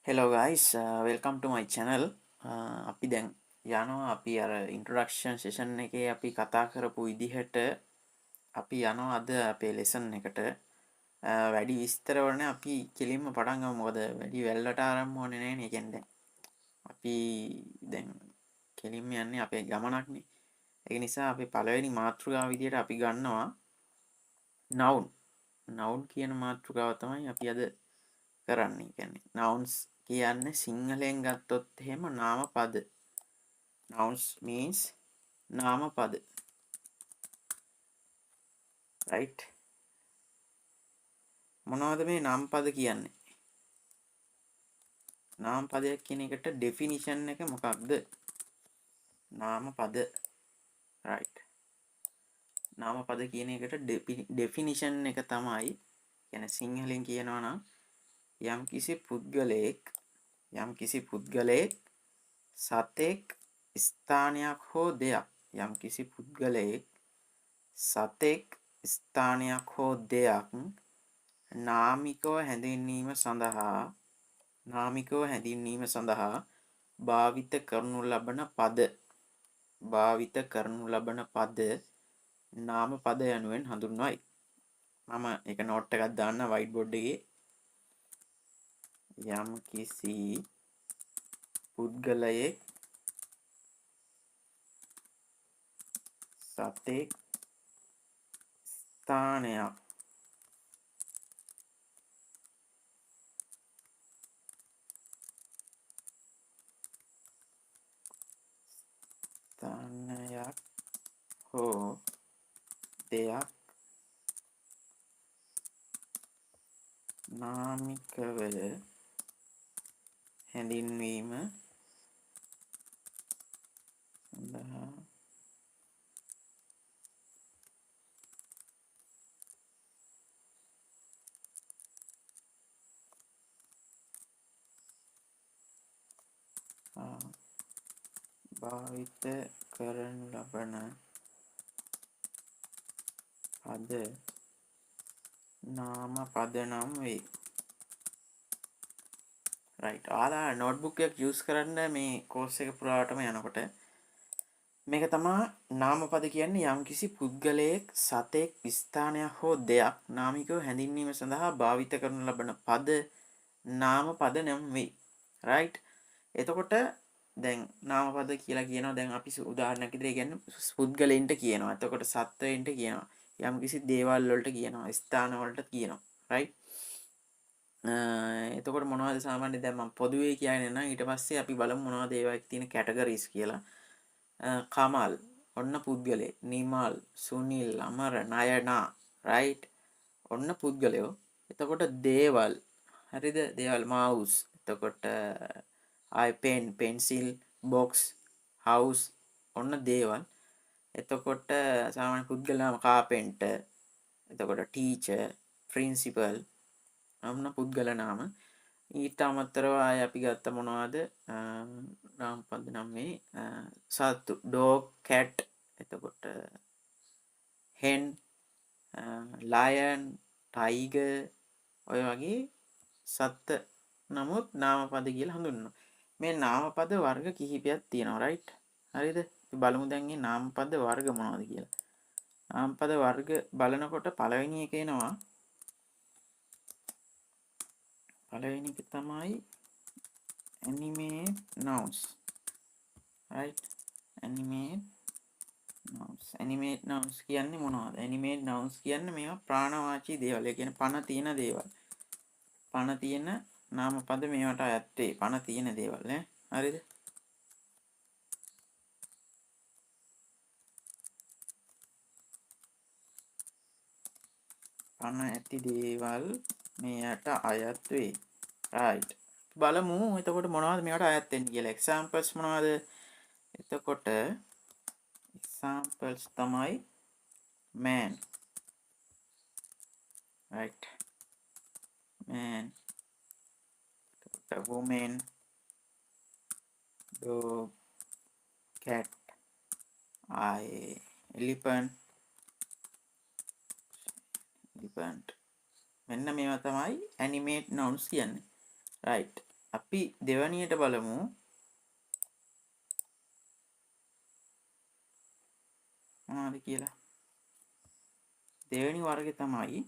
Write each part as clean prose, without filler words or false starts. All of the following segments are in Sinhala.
Hello guys, welcome to my channel. අපි දැන් යනවා අපි අර ඉන්ට්‍රොඩක්ෂන් සෙෂන් එකේ අපි කතා කරපු විදිහට අපි යනවා අද අපේ ලෙසන් එකට. වැඩි විස්තර වල නෑ, අපි කෙලින්ම පටන් ගමු. මොකද වැඩි වැල්ලට ආරම්භ ඕනේ නෑනේ. ඒ කියන්නේ දැන් අපි දැන් කෙලින්ම යන්නේ අපේ ගමනක්නේ. ඒ නිසා අපි පළවෙනි මාතෘකාව විදිහට අපි ගන්නවා noun. noun කියන මාතෘකාව තමයි අපි අද කරන්නේ. ඒ කියන්නේ nouns කියන්නේ සිංහලෙන් ගත්තොත් එහෙම නාමපද. Nouns means නාමපද. Right? මොනවද මේ නාමපද කියන්නේ? නාමපදයක් කියන එකට ඩෙෆිනිෂන් එක මොකක්ද? නාමපද. Right. නාමපද කියන එකට ඩෙෆිනිෂන් එක තමයි, කියන්නේ සිංහලෙන් කියනවා නම් යම්කිසි පුද්ගලයෙක් සතෙක් ස්ථානයක් හෝ දෙයක්, යම්කිසි පුද්ගලයෙක් සතෙක් ස්ථානයක් හෝ දෙයක් නාමිකව හැඳින්වීම සඳහා, නාමිකව හැඳින්වීම සඳහා භාවිත කරනු ලබන පද, භාවිත කරනු ලබන පද නාම පද යනුවෙන් හඳුන්වයි. මම ඒක නෝට් එකක් දාන්න වයිට් බෝඩ් එකේ. යම්කිසි පුද්ගලයෙක් සතෙක් ස්ථානයක් හෝ දෙයක් නාමිකව හැඳින්වීම සඳහා භාවිත කරනු ලබන පද නාම පද නම් වේ. Right. ඔයාලා නෝට්බුක් එකක් යූස් කරන්න මේ කෝස් එක පුරාටම යනකොට. මේක තමා නාමපද කියන්නේ යම්කිසි පුද්ගලයෙක් සතෙක් ස්ථානයක් හෝ දෙයක් නාමිකව හැඳින්වීම සඳහා භාවිත කරනු ලබන පද නාමපද නම් වේ. Right. එතකොට දැන් නාමපද කියලා කියනවා. දැන් අපි උදාහරණයක් විදිහට ඒ කියන්නේ පුද්ගලයින්ට කියනවා. එතකොට සත්වයින්ට කියනවා. යම්කිසි දේවල් වලට කියනවා. ස්ථාන වලට කියනවා. Right. එතකොට මොනවද සාමාන්‍යයෙන් දැන් මම පොදුවේ කියන්නේ නම් ඊට පස්සේ අපි බලමු මොනවද ඒවා එක්ක තියෙන කැටගරිස් කියලා. කමල් ඔන්න පුද්ගලයෙක්, නිමල්, සුනිල්, අමර, නයනා, රයිට්, ඔන්න පුද්ගලයෝ. එතකොට දේවල්, හරිද? දේවල් මවුස්, එතකොට ආයි පෙන්, පෙන්සිල්, බොක්ස්, හවුස්, ඔන්න දේවල්. එතකොට සාමාන්‍ය පුද්ගල නාම කාපෙන්ටර්, එතකොට ටීචර්, ප්‍රින්සිපල්, ඔන්න පුද්ගල නාම. ඊට අමතරව ආයි අපි ගත්ත මොනවද? නාම පද නම් මේ සත්තු, ඩොග්, කැට්, එතකොට හෙන්, ලයන්, ටයිගර්, ඔය වගේ සත්ත්ව නමුත් නාමපද කියලා හඳුන්වනවා. මේ නාමපද වර්ග කිහිපයක් තියෙනවා, රයිට්? හරිද? අපි බලමු දැන් මේ නාමපද වර්ග මොනවද කියලා. නාමපද වර්ග බලනකොට පළවෙනි එක එනවා. පළවෙනි එක තමයි animate nouns. Right? Animate nouns. Animate nouns කියන්නේ මොනවද? Animate nouns කියන්නේ මේවා ප්‍රාණවාචී දේවල්. ඒ කියන්නේ පණ තියෙන දේවල්. පණ තියෙන නාමපද මේවට අයත් වේ. පණ තියෙන දේවල් නේ. හරිද? පණ ඇති දේවල් මේවට අයත් වේ. Right. බලමු එතකොට මොනවද මේවට අයත් වෙන්නේ කියලා. එක්සැම්පල්ස් මොනවද? එතකොට එක්සැම්පල්ස් තමයි man. Right. Man. එතකොට woman, dog, cat, ආයේ elephant, elephant. මෙන්න මේවා තමයි animate nouns කියන්නේ. Right. අපි දෙවැනියට බලමු. මොනවද කියලා. දෙවෙනි වර්ගය තමයි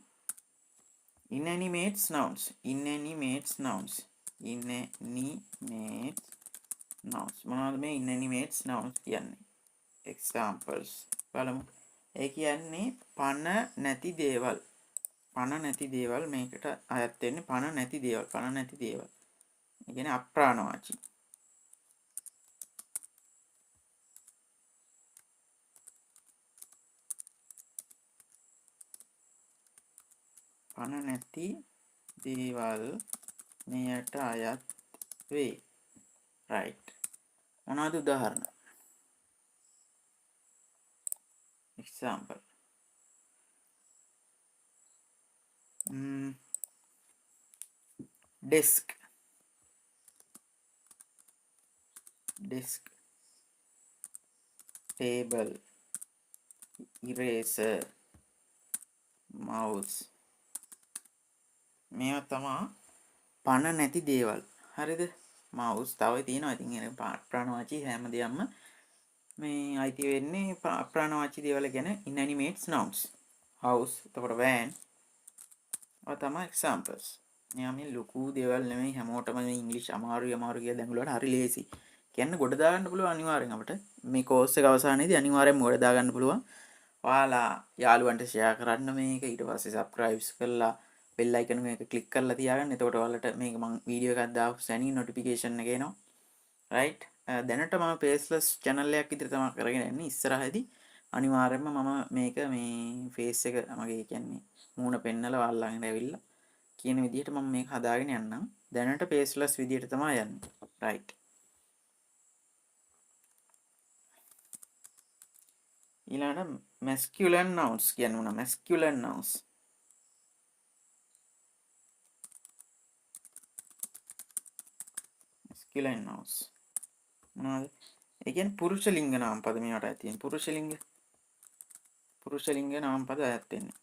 inanimate nouns. Inanimate nouns. Inanimate nouns. මොනවද මේ inanimate nouns කියන්නේ? Examples බලමු. ඒ කියන්නේ පණ නැති දේවල්. පණ නැති දේවල් මේකට අයත් වෙන්නේ පණ නැති දේවල්. පණ නැති දේවල්. ඒ කියන්නේ අප්‍රාණවාචී. පණ නැති දේවල් මෙයට අයත් වේ. Right. මොනවද උදාහරණ? Example. Desk. Desk. Table. Eraser. Mouse. මේවා තමා පණ නැති දේවල්. හරිද? මවුස් තව තියෙනවා. ඉතින් එන අප්‍රාණවාචී හැම දෙයක්ම මේ අයිති වෙන්නේ අප්‍රාණවාචී දේවල් ගැන inanimate nouns. House, එතකොට van. ඔය තමයි examples. මෙයා මේ ලොකු දේවල් නෙමෙයි, හැමෝටම මේ ඉංග්‍රීසි අමාරුයි අමාරු කියලා දැඟලුවාට හරි ලේසි. කියන්න ගොඩ දාගන්න පුළුවන් අනිවාර්යෙන් අපිට. මේ කෝස් එක අවසානයේදී අනිවාර්යෙන්ම ගොඩ දාගන්න පුළුවන්. ඔයාලා යාළුවන්ට ෂෙයා කරන්න මේක, ඊට පස්සේ සබ්ස්ක්‍රයිබ්ස් කරලා බෙල් අයිකන් එක ක්ලික් කරලා තියාගන්න. එතකොට ඔයාලට මේක මං වීඩියෝ එකක් දාපු සැනින් නොටිෆිකේෂන් එක එනවා. රයිට්. දැනට මම ෆේස්ලස් චැනල් එකක් විතර තමයි කරගෙන යන්නේ. ඉස්සරහදී අනිවාර්යයෙන්ම මම මේක මේ ෆේස් එක මගේ කියන්නේ මූණ පෙන්නලා ඔයාලා ළඟට ඇවිල්ලා කියන විදිහට මම මේක හදාගෙන යන්නම්. දැනට ෆේස්ලස් විදිහට තමයි යන්නේ. රයිට්. ඊළඟට මැස්කියුලන් නවුන්ස් කියන්නේ මොනවද? මැස්කියුලන් නවුන්ස්. මැස්කියුලන් නවුන්ස් මොනවද? ඒ කියන්නේ පුරුෂ ලිංග නාම පද මේවට අයත් වෙන්නේ. පුරුෂ ලිංග. පුරුෂ ලිංග නාම පද අයත් වෙන්නේ.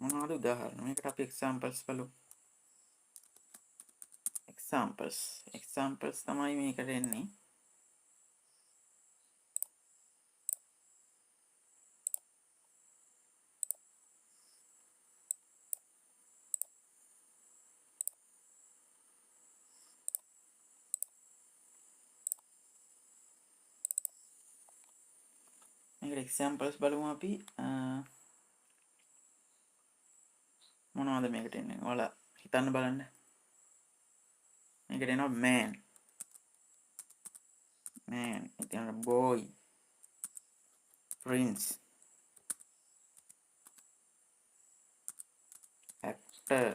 මොනවද උදාහරණ? මේකට අපි එක්සැම්පල්ස් බලමු. එක්සැම්පල්ස්. එක්සැම්පල්ස් තමයි මේකට එන්නේ. මේකට එක්සැම්පල්ස් බලමු අපි. මොනවද මේකට එන්නේ? ඔයාලා හිතන්න බලන්න. මේකට එනවා man. Man. ඉතින් boy. Prince. Actor.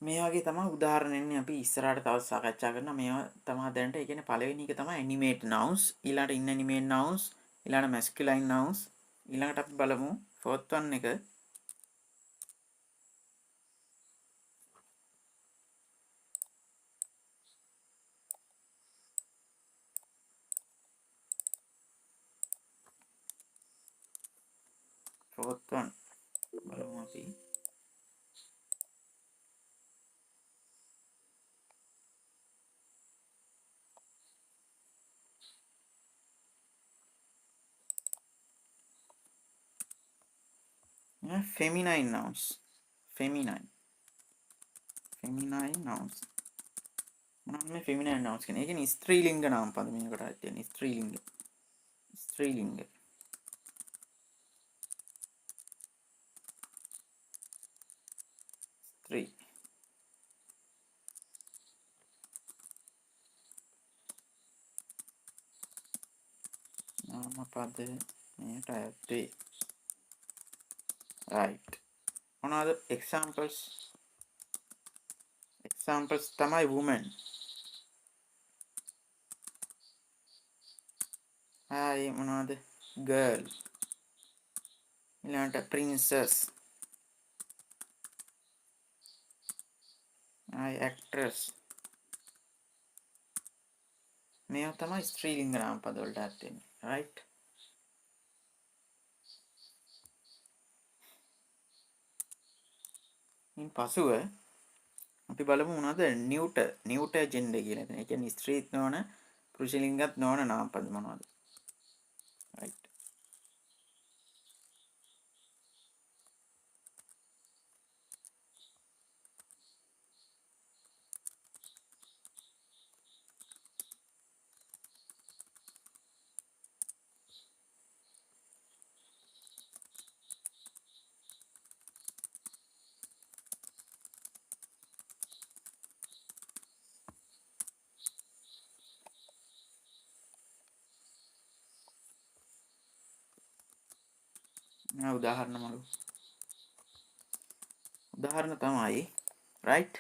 මේ වගේ තමයි උදාහරණ එන්නේ. අපි ඉස්සරහට තවත් සාකච්ඡා කරනවා. මේවා තමයි දැනට. ඒ කියන්නේ පළවෙනි එක තමයි animate nouns, ඊළඟට inanimate nouns, ඊළඟට masculine nouns, ඊළඟට අපි බලමු fourth one එක. Fourth one බලමු අපි. Feminine nouns. Feminine. Feminine nouns. මොනවද මේ feminine nouns කියන්නේ? ඒ කියන්නේ ස්ත්‍රීලිංග නාම පද මේකට අයිති වෙන්නේ. ස්ත්‍රීලිංග. ස්ත්‍රීලිංග. ස්ත්‍රී. නාම පද මේකට අයත් වේ. Right. මොනවද examples? Examples තමයි woman. ආයේ මොනවද? Girl. ඊළඟට princess. ආයේ actress. මේවා තමයි ස්ත්‍රී ලිංග නාම පද වලට අයත් වෙන්නේ. Right. ඉන් පසුව අපි බලමු මොනවද නියුටර් නියුටර් ජෙන්ඩර් කියලා. ඒ කියන්නේ ස්ත්‍රීත් නොවන පුරුෂ ලිංගත් නොවන නාම පද මොනවද? රයිට්. උදාහරණ මලු උදාහරණ තමයි රයිට්.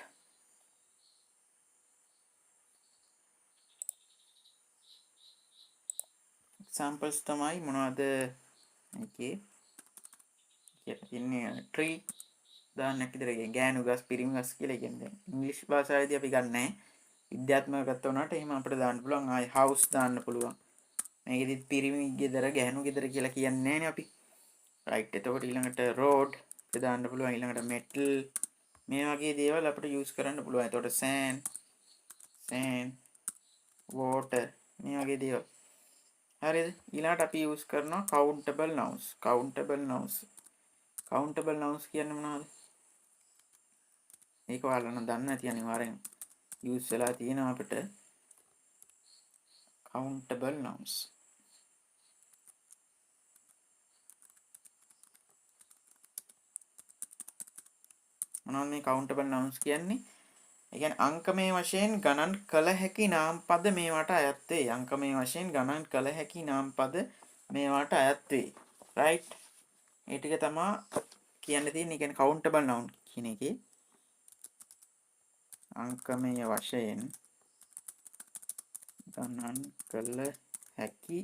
එක්සැම්පල්ස් තමයි මොනවද මේකේ කියලා තින්නේ ට්‍රී උදාහරණයක් විදිහට ගෑනු ගස් පිරිමි ගස් කියලා කියන්නේ. දැන් ඉංග්‍රීසි භාෂාවේදී අපි ගන්නෑ විද්‍යාත්මක ගත්ත උනාට එහෙම අපිට දාන්න පුළුවන්. ආයි හවුස් දාන්න පුළුවන්. මේකෙදිත් පිරිමි ගෙදර ගැහණු ගෙදර කියලා කියන්නේ නෑනේ අපි. රයිට්. එතකොට ඊළඟට රෝඩ් එක දාන්න පුළුවන්. ඊළඟට මෙටල් මේ වගේ දේවල් අපිට යූස් කරන්න පුළුවන්. එතකොට සෑන්ඩ් සෑන්ඩ් වෝටර් මේ වගේ දේවල්. හරිද? ඊළඟට අපි යූස් කරනවා countable nouns. Countable nouns. Countable nouns කියන්නේ මොනවද? මේක ඔයාලා නම් දන්නේ නැති අනිවාර්යෙන් යූස් වෙලා තියෙනවා අපිට කවුන්ටබල් නවුන්ස්. මොනවද මේ කවුන්ටබල් නවුන්ස් කියන්නේ? ඒ කියන්නේ අංකමය වශයෙන් ගණන් කළ හැකි නාම පද මේවට අයත් වේ. අංකමය වශයෙන් ගණන් කළ හැකි නාම පද මේවට අයත් වේ. රයිට්. මේ ටික තමා කියන්න තියෙන්නේ. ඒ කියන්නේ කවුන්ටබල් නවුන් කියන එකේ අංකමය වශයෙන් ගණන් කළ හැකි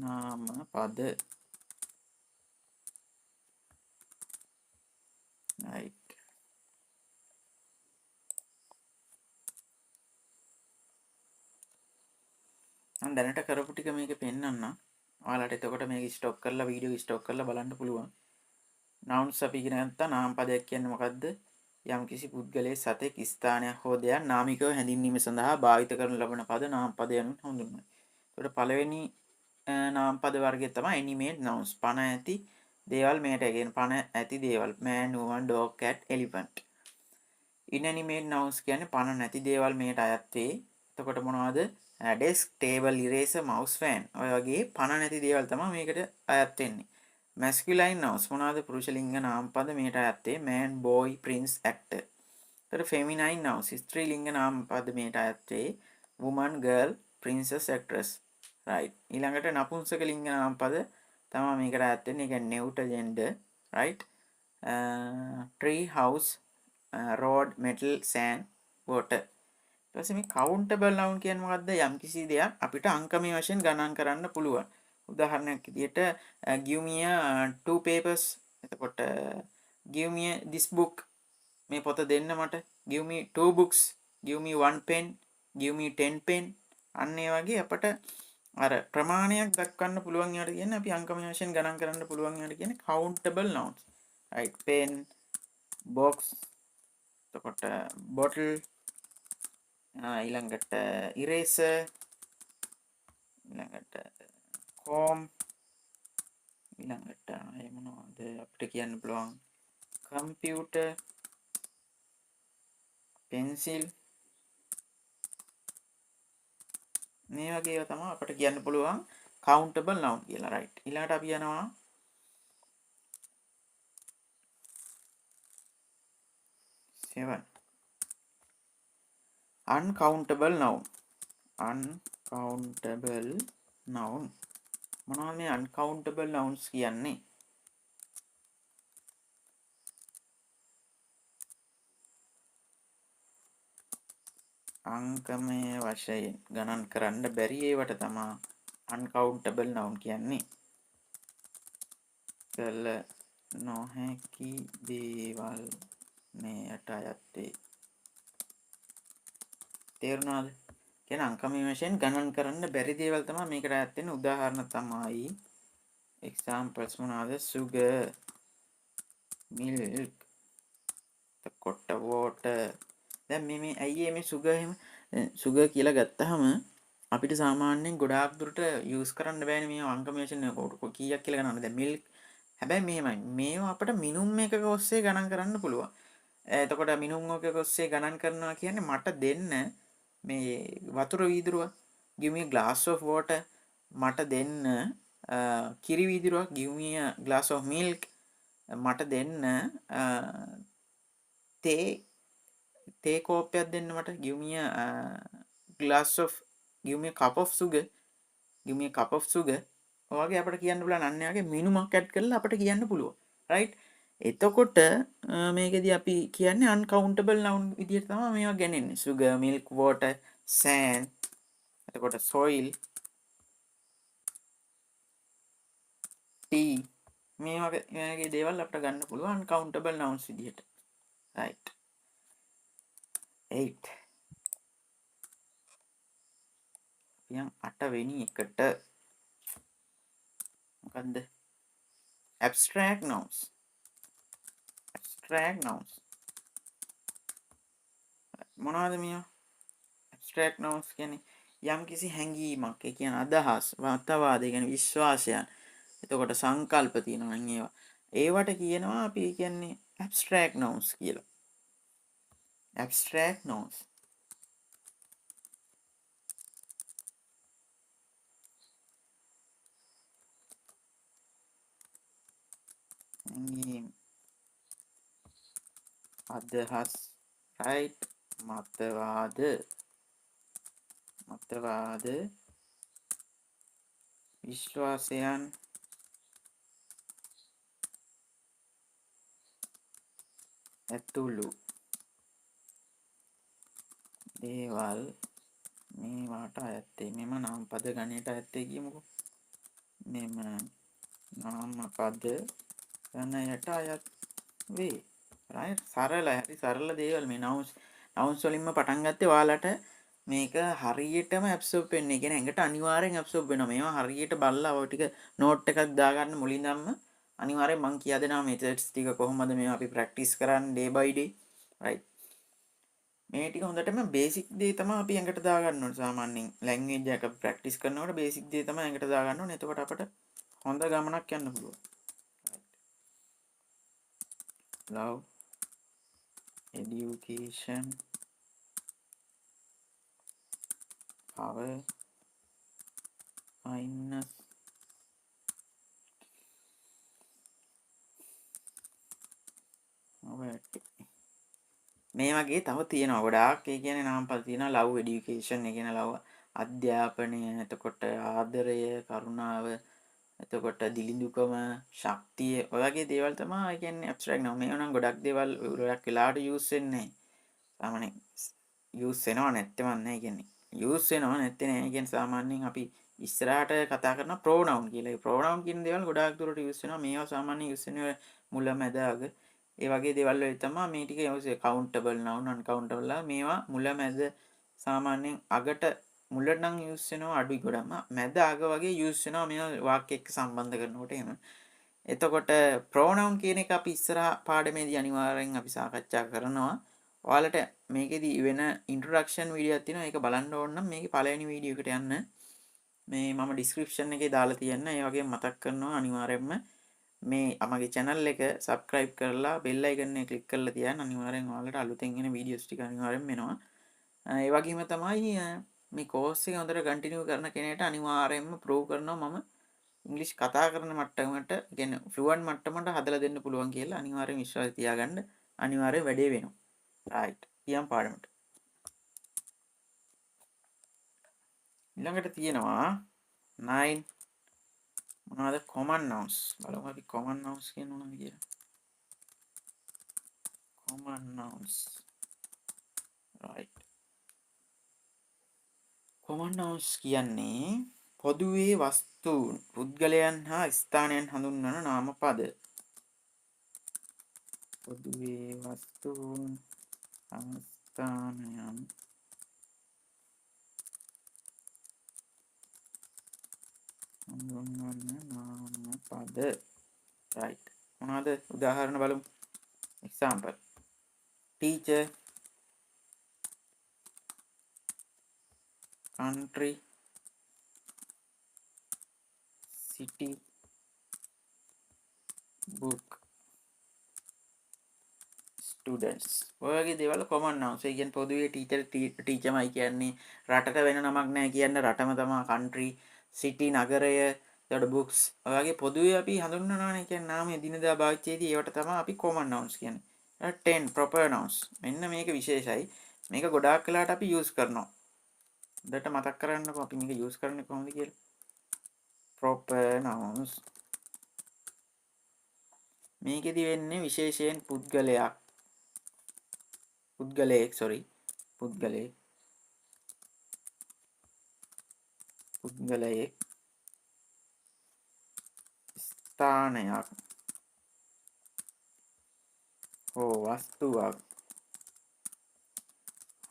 නාම පද. රයිට්. මම දැනට කරපු ටික මේකේ පෙන්නන්නම්. ඔයාලට එතකොට මේක ස්ටොප් කරලා වීඩියෝ ස්ටොප් කරලා බලන්න පුළුවන්. නවුන්ස් අපි ඉගෙන ගත්තා. නාම පදයක් කියන්නේ මොකද්ද? යම්කිසි පුද්ගලයේ සතෙක් ස්ථානයක් හෝ දෙයක් නාමිකව හැඳින්වීම සඳහා භාවිත කරනු ලබන පද නාම පද යනුවෙන් හඳුන්වයි. එතකොට පළවෙනි නාම පද වර්ගය තමයි ඇනිමේට් නවුන්ස්. පණ ඇති දේවල් මේට කියන්නේ පණ ඇති දේවල්. man, woman, dog, cat, elephant. Inanimate nouns කියන්නේ පණ නැති දේවල් මේට අයත් වේ. එතකොට මොනවද? Desk, table, eraser, mouse, fan. ඔය වගේ පණ නැති දේවල් තමයි මේකට අයත් වෙන්නේ. මැස්කියුලයින් නවුන්ස් මොනවද? පුරුෂ ලිංග නාම පද මේට අයත් වේ. man, boy, prince, actor. එතකොට ෆෙමිනයින් නවුන්ස් ස්ත්‍රී ලිංග නාම පද මේට අයත් වේ. woman, girl, princess, actress. Right. ඊළඟට නපුංසක ලිංග නාම පද තමයි මේකට අයත් වෙන්නේ. ඒ කියන්නේ neuter gender. Right. Tree, house, road, metal, sand, water. ඊට පස්සේ මේ කවුන්ටබල් නවුන් කියන්නේ මොකද්ද? යම්කිසි දෙයක් අපිට අංකමය වශයෙන් ගණන් කරන්න පුළුවන්. උදාහරණයක් විදියට give me two papers. එතකොට give me this book. මේ පොත දෙන්න මට. Give me two books. Give me one pen. Give me 10 pen. අන්න ඒ වගේ අපට අර ප්‍රමාණයක් දක්වන්න පුළුවන් ඒවාට කියන්නේ අපි අංකමය වශයෙන් ගණන් කරන්න පුළුවන් ඒවාට කියන්නේ countable nouns. Right. Pen, box, එතකොට bottle, ඊළඟට eraser, ඊළඟට comb, ඊළඟට ආයෙ මොනවද අපිට කියන්න පුළුවන් computer, pencil, මේ වගේ ඒවා තමයි අපිට කියන්න පුළුවන් countable noun කියලා. රයිට්. ඊළඟට අපි යනවා 7 uncountable noun. Uncountable noun මොනවද මේ uncountable nouns කියන්නේ? අංකමය වශයෙන් ගණන් කරන්න බැරි ඒවට තමා uncountable noun කියන්නේ. කළ නොහැකි දේවල් මෙයට අයත් වේ. තේරුණාද? කියන්නේ අංකමය වශයෙන් ගණන් කරන්න බැරි දේවල් තමයි මේකට අයත් වෙන්නේ. උදාහරණ තමයි examples මොනවාද? Sugar, milk, එතකොට water. දැන් මේ ඇයි මේ sugar එහෙම sugar කියලා ගත්තහම අපිට සාමාන්‍යයෙන් ගොඩාක් දුරට යූස් කරන්න බෑනේ මේ අංකමය වශයෙන් කීයක් කියලා ගණන්. දැන් milk හැබැයි මෙහෙමයි, මේවා අපිට මිනුම් එකක ඔස්සේ ගණන් කරන්න පුළුවන්. එතකොට මිනුම් එකක ඔස්සේ ගණන් කරනවා කියන්නේ මට දෙන්න මේ වතුර වීදුරුව, give me a glass of water, මට දෙන්න කිරි වීදුරුවක්, give me a glass of milk, මට දෙන්න තේ කෝප්පයක් දෙන්න මට, give me a glass of, give me a cup of sugar, give me a cup of sugar. ඔය වගේ අපිට කියන්න පුළුවන්. අන්න ඒ වගේ මිනුමක් ඇඩ් කරලා අපිට කියන්න පුළුවන්. Right? එතකොට මේකෙදි අපි කියන්නේ uncountable noun විදිහට තමයි මේවා ගන්නේ. Sugar, milk, water, sand, එතකොට soil, tea, මේ වගේ දේවල් අපිට ගන්න පුළුවන් uncountable nouns විදිහට. Right. 8. අපි යන් 8 වෙනි එකට. මොකද්ද? Abstract nouns. Abstract nouns. මොනවද මේවා? Abstract nouns කියන්නේ යම්කිසි හැඟීමක්, ඒ කියන්නේ අදහස්, මතවාද, ඒ කියන්නේ විශ්වාසයන්, එතකොට සංකල්ප තියෙනවා නම් ඒවා. ඒවට කියනවා අපි ඒ කියන්නේ abstract nouns කියලා. Abstract nouns. හැඟීම්, අදහස්, right, මතවාද, මතවාද, විශ්වාසයන් ඇතුළු දේවල් මේවාට අයත් වේ. මෙම නාමපද ගණයට අයත් වේ කියමුකෝ. මෙම නාමපද ගණයට අයත් වේ. Right? සරලයි. හරි සරල දේවල් මේ nouns වලින්ම පටන් ගත්තේ ඔයාලට මේක හරියටම ඇබ්සෝබ් වෙන්නේ. ඒ කියන්නේ ඇඟට අනිවාර්යෙන් ඇබ්සෝබ් වෙනවා. මේවා හරියට බලලා ඔය ටික නෝට් එකක් දාගන්න මුලින්දම්ම අනිවාර්යෙන් මං කියා දෙනවා මෙතඩ්ස් ටික කොහොමද මේවා අපි ප්‍රැක්ටිස් කරන්නේ day by day. Right. මේ ටික හොඳටම බේසික් දේ තමයි අපි ඇඟට දාගන්න ඕනේ. සාමාන්‍යයෙන් ලැන්ග්වේජ් එකක් අපි ප්‍රැක්ටිස් කරනකොට බේසික් දේ තමයි ඇඟට දාගන්න ඕනේ. එතකොට අපට හොඳ ගමනක් යන්න පුළුවන්. Love, education, power, kindness, මේ වගේ තව තියෙනවා ගොඩාක්. ඒ කියන්නේ නාමපද තියෙනවා. Love, education, ඒ කියන්නේ love අධ්‍යාපනය, එතකොට ආදරය, කරුණාව, එතකොට දිලිඳුකම, ශක්තිය, ඔය වගේ දේවල් තමයි ඒ කියන්නේ ඇබ්ස්ට්‍රැක්ට් නෝම්. මේවා නම් ගොඩක් දේවල් ගොඩක් වෙලාවට යූස් වෙන්නේ නැහැ. සාමාන්‍යයෙන් යූස් වෙනව නැත්තේම නෑ. ඒ කියන්නේ යූස් වෙනව නැත්තේ නෑ. ඒ කියන්නේ සාමාන්‍යයෙන් අපි ඉස්සරහට කතා කරන ප්‍රෝනවුන් කියලා. ඒ ප්‍රෝනවුන් කියන දේවල් ගොඩාක් දුරට යූස් වෙනවා. මේවා සාමාන්‍යයෙන් යූස් වෙන්නේ මුල මැද අග ඒ වගේ දේවල් වල තමයි මේ ටික යූස් වෙන්නේ. කවුන්ටබල් නවුන්, අන්කවුන්ටබල් මේවා මුල මැද සාමාන්‍යයෙන් අගට මුලට නම් යූස් වෙනවා අඩුයි ගොඩක්ම. මැද අග වගේ යූස් වෙනවා මේවා වාක්‍ය එක්ක සම්බන්ධ කරනකොට එහෙම. එතකොට ප්‍රෝනවුන් කියන එක අපි ඉස්සරහා පාඩමේදී අනිවාර්යෙන් අපි සාකච්ඡා කරනවා. ඔයාලට මේකෙදි වෙන ඉන්ට්‍රොඩක්ෂන් වීඩියෝ එකක් තියෙනවා. ඒක බලන්න ඕන නම් මේකේ පළවෙනි වීඩියෝ එකට යන්න. මේ මම ඩිස්ක්‍රිප්ෂන් එකේ දාලා තියන්න. ඒ වගේම මතක් කරනවා අනිවාර්යෙන්ම මේ මගේ channel එක subscribe කරලා bell icon එක click කරලා තියන්න. අනිවාර්යෙන් ඔයාලට අලුතෙන් එන වීඩියෝස් ටික අනිවාර්යෙන්ම එනවා. ඒ වගේම තමයි මේ කෝස් එක හොඳට කන්ටිනියු කරන කෙනාට අනිවාර්යෙන්ම ප්‍රූව් කරනවා මම ඉංග්‍රීසි කතා කරන මට්ටමට, ඒ කියන්නේ ෆ්ලුවන්ට් මට්ටමට හදලා දෙන්න පුළුවන් කියලා අනිවාර්යෙන් විශ්වාසය තියාගන්න. අනිවාර්යෙන් වැඩේ වෙනවා. රයිට්. කියම් පාඩමට. ඊළඟට තියෙනවා 9 මොනවද? Common nouns. බලමු අපි common nouns කියන්නේ මොනවද කියලා. Common nouns. Right. Common nouns කියන්නේ පොදුවේ වස්තුන්, පුද්ගලයන් හා ස්ථානයන් හඳුන්වන නාමපද. පොදුවේ වස්තුන්, ස්ථානයන් හඳුන්වන නාම පද. Right. මොනවද උදාහරණ බලමු. Example. Teacher, country, city, book, students. ඔය වගේ දේවල් common nouns. ඒ කියන්නේ පොදුවේ teacher teacherමයි කියන්නේ. රටට වෙන නමක් නෑ කියන්න, රටම තමා country, city නගරය, එතකොට books. ඔය වගේ පොදුවේ අපි හඳුන්වනවානේ. කියන්නේ නාමය දිනදා භාවිතයේදී ඒවට තමා අපි common nouns කියන්නේ. 10 proper nouns. මෙන්න මේක විශේෂයි. මේක ගොඩාක් වෙලාවට අපි use කරනවා. හොඳට මතක් කරගන්නකෝ අපි මේක use කරන්නේ කොහොමද කියලා. Proper nouns. මේකෙදි වෙන්නේ විශේෂයෙන් පුද්ගලයක්. පුද්ගලයෙක්, sorry. පුද්ගලයෙක්. පුද්ගලයෙක් ස්ථානයක් හෝ වස්තුවක්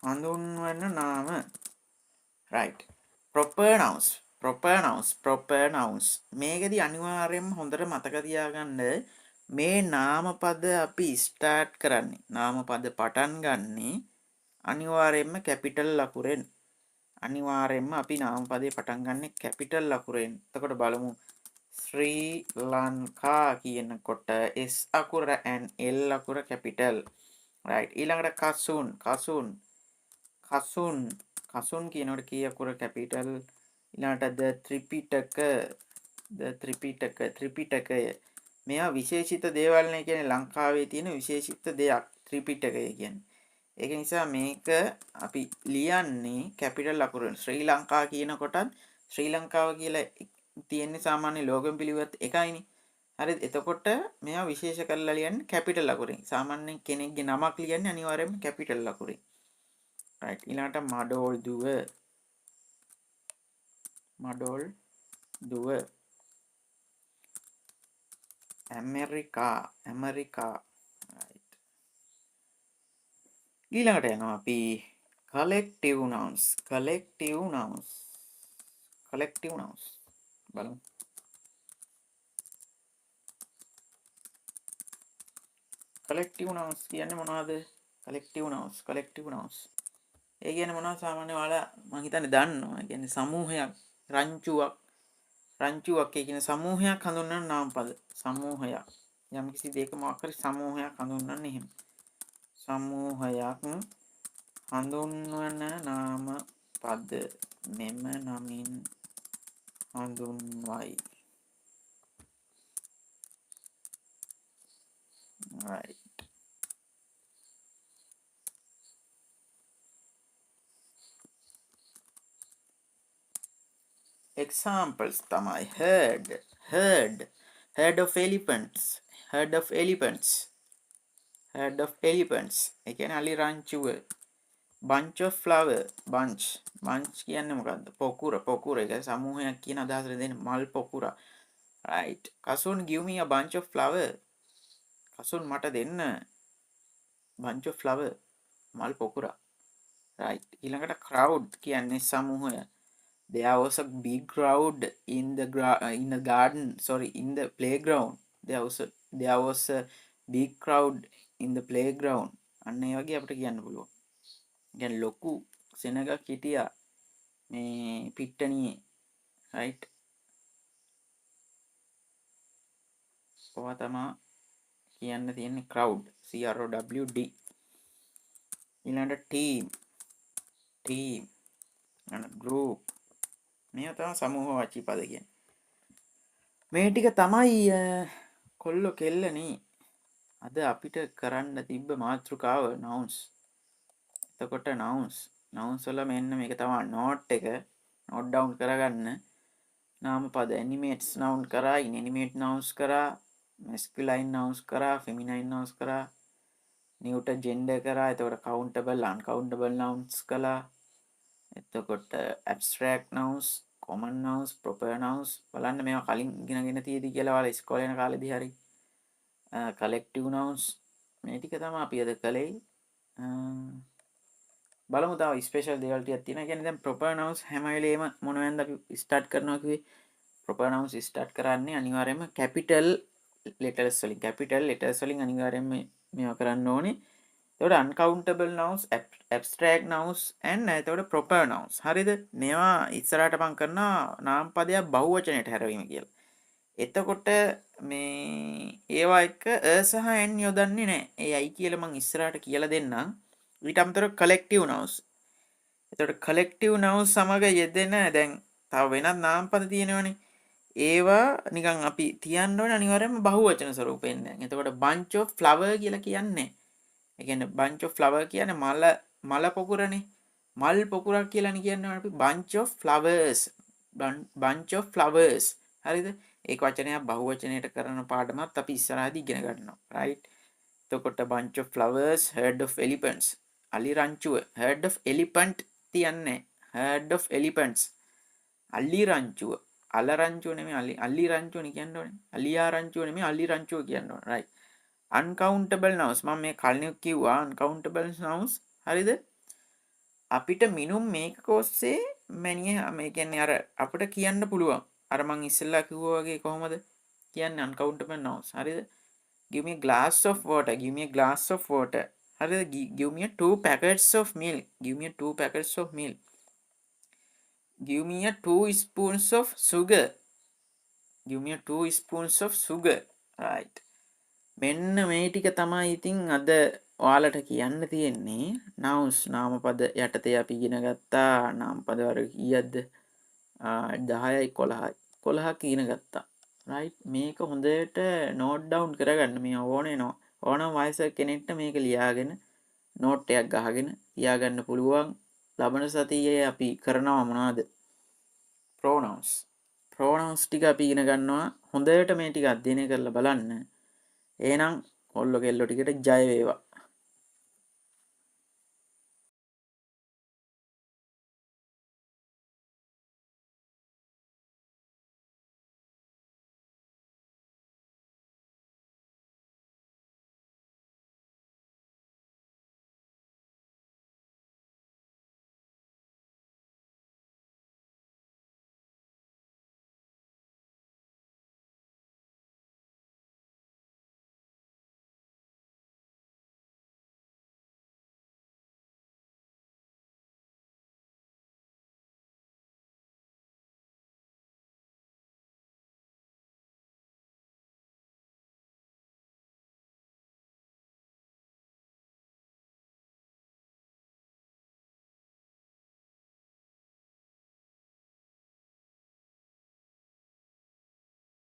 හඳුන්වන නාම. Right. Proper nouns. Proper nouns. Proper nouns. මේකෙදි අනිවාර්යයෙන්ම හොඳට මතක තියාගන්න මේ නාමපද අපි ස්ටාර්ට් කරන්නේ, නාමපද පටන් ගන්නේ අනිවාර්යයෙන්ම කැපිටල් ලකුරෙන්. අනිවාර්යයෙන්ම අපි නාමපදේ පටන් ගන්නේ කැපිටල් ලකුරෙන්. එතකොට බලමු ශ්‍රී ලංකා කියනකොට S අකුර and L අකුර කැපිටල්. Right. ඊළඟට කසුන්, කසුන්, කසුන්, කසුන් කියනකොට කී අකුර කැපිටල්. ඊළඟට ද ත්‍රිපිටක, ද ත්‍රිපිටක, ත්‍රිපිටකය. මේවා විශේෂිත දේවල් නේ, කියන්නේ ලංකාවේ තියෙන විශේෂිත දෙයක් ත්‍රිපිටකය කියන්නේ. ඒක නිසා මේක අපි ලියන්නේ කැපිටල් අකුරෙන්. ශ්‍රී ලංකා කියනකොටත් ශ්‍රී ලංකාව කියලා තියෙන්නේ සාමාන්‍ය ලෝකෙම පිළිවෙත් එකයිනේ. හරිද? එතකොට මේවා විශේෂ කරලා ලියන්නේ කැපිටල් අකුරෙන්. සාමාන්‍යයෙන් කෙනෙක්ගේ නමක් ලියන්නේ අනිවාර්යයෙන්ම කැපිටල් අකුරෙන්. රයිට්. ඊළඟට මඩෝල් දුව, මඩෝල් දුව, ඇමරිකා, ඇමරිකා. රයිට්. ඊළඟට යනවා අපි collective nouns, collective nouns, collective nouns බලමු. Collective nouns කියන්නේ මොනවද? Collective nouns, collective nouns. ඒ කියන්නේ මොනවද? සාමාන්‍ය ඔයාලා මං හිතන්නේ දන්නවා. ඒ කියන්නේ සමූහයක්, රංචුවක්, රංචුවක් ඒ කියන්නේ සමූහයක් හඳුන්වන නාමපද. සමූහයක්. යම්කිසි දෙයක මොකක් හරි සමූහයක් හඳුන්වන්නේ එහෙම. සමූහයක් හඳුන්වන නාමපද මෙම නමින් හඳුන්වයි. Right. Examples තමයි herd, herd, herd of elephants, herd of elephants, herd of elephants. ඒ කියන්නේ අලි රංචුව. Bunch of flower, bunch, bunch කියන්නේ මොකද්ද? පොකුර, පොකුර. ඒ කියන්නේ සමූහයක් කියන අදහසට දෙන්නේ මල් පොකුර. Right. Kasun give me a bunch of flower. Kasun මට දෙන්න bunch of flower, මල් පොකුර. Right. ඊළඟට crowd කියන්නේ සමූහය. There was a big crowd in the in the garden, sorry, in the playground. There was a big crowd in the playground. අන්න ඒ වගේ අපිට කියන්න පුළුවන්. කියන්නේ ලොකු සෙනගක් හිටියා මේ පිට්ටනියේ. Right. ඔවා තමා කියන්න තියෙන්නේ crowd, C R O W D. ඊළඟට team, team, ඊළඟට group. මේවා තමයි සමූහ වාචී පද කියන්නේ. මේ ටික තමයි කොල්ලෝ කෙල්ලනේ අද අපිට කරන්න තිබ්බ මාතෘකාව nouns. එතකොට nouns, nouns වල මෙන්න මේක තමයි note එක, note down කරගන්න. නාමපද animates noun කරා, inanimate nouns කරා, masculine nouns කරා, feminine nouns කරා, neuter gender කරා, එතකොට countable uncountable nouns කළා. එතකොට abstract nouns, common nouns, proper nouns බලන්න මේවා කලින් ඉගෙනගෙන තියෙදි කියලා ඔයාලා ඉස්කෝලේ යන කාලේදී හරි. Collective nouns මේ ටික තමයි අපි අද කළේ. බලමු තව ස්පෙෂල් දේවල් ටිකක් තියෙනවා. ඒ කියන්නේ දැන් proper nouns හැම වෙලේම මොනවෙන්ද අපි ස්ටාර්ට් කරනවා කිව්වේ? Proper nouns start කරන්නේ අනිවාර්යයෙන්ම කැපිටල් ලෙටර්ස් වලින්. කැපිටල් ලෙටර්ස් වලින් අනිවාර්යයෙන්ම මේවා කරන්න ඕනේ. එතකොට uncountable nouns, abstract nouns and එතකොට proper nouns. හරිද? මේවා ඉස්සරහට මං කරනවා නාම පදයක් බහුවචනයට හැරවීම කියලා. එතකොට මේ ඒවා එක්ක a සහ an යොදන්නේ නැහැ. ඒ ඇයි කියලා මං ඉස්සරහට කියලා දෙන්නම්. ඊට අමතරව collective nouns. එතකොට collective nouns සමග යෙදෙන දැන් තව වෙනත් නාම පද තියෙනවනේ. ඒවා නිකන් අපි තියන්න ඕනේ අනිවාර්යයෙන්ම බහුවචන ස්වරූපයෙන් දැන්. එතකොට bunch of flower කියලා කියන්නේ, ඒ කියන්නේ bunch of flower කියන්නේ මල මල පොකුරනේ. මල් පොකුරක් කියලානේ කියන්නේ අපි. Bunch of flowers, bunch of flowers. හරිද? ඒක වචනයක් බහුවචනයට කරන පාඩමත් අපි ඉස්සරහදී ඉගෙන ගන්නවා. Right? එතකොට bunch of flowers, herd of elephants. අලි රංචුව. Herd of elephant තියන්නේ, herd of elephants. අලි රංචුව. අල රංචුව නෙමෙයි, අලි අලි රංචුවනේ කියන්න ඕනේ. අලියා රංචුව නෙමෙයි, අලි රංචුව කියන්න ඕනේ. Right. Uncountable nouns මම මේ කලින් කිව්වා uncountable nouns. හරිද? අපිට මිනුම් මේකක ඔස්සේ මැනිය, මේ කියන්නේ අර අපිට කියන්න පුළුවන්. අර මං ඉස්සෙල්ලා කිව්වා වගේ කොහොමද කියන්නේ uncountable nouns. හරිද? Give me a glass of water, give me a glass of water. හරිද? Give me a two packets of milk, give me a two packets of milk, give me a two spoons of sugar, give me a two spoons of sugar. Right. මෙන්න මේ ටික තමයි ඉතින් අද ඔයාලට කියන්න තියෙන්නේ. Nouns නාමපද යටතේ අපි ඉගෙන ගත්තා නාමපද වර්ග කීයක්ද? 10යි 11යි 11ක් ඉගෙන ගත්තා. Right. මේක හොඳට නෝට් ඩවුන් කරගන්න. මේ ඕනේ නෝ ඕනම වයසක කෙනෙක්ට මේක ලියාගෙන නෝට් එකක් ගහගෙන තියාගන්න පුළුවන්. ලබන සතියේ අපි කරනවා මොනවද? Pronouns. Pronouns ටික අපි ඉගෙන ගන්නවා. හොඳට මේ ටික අධ්‍යයනය කරලා බලන්න. එහෙනම් කොල්ලෝ කෙල්ලෝ ටිකට ජය වේවා.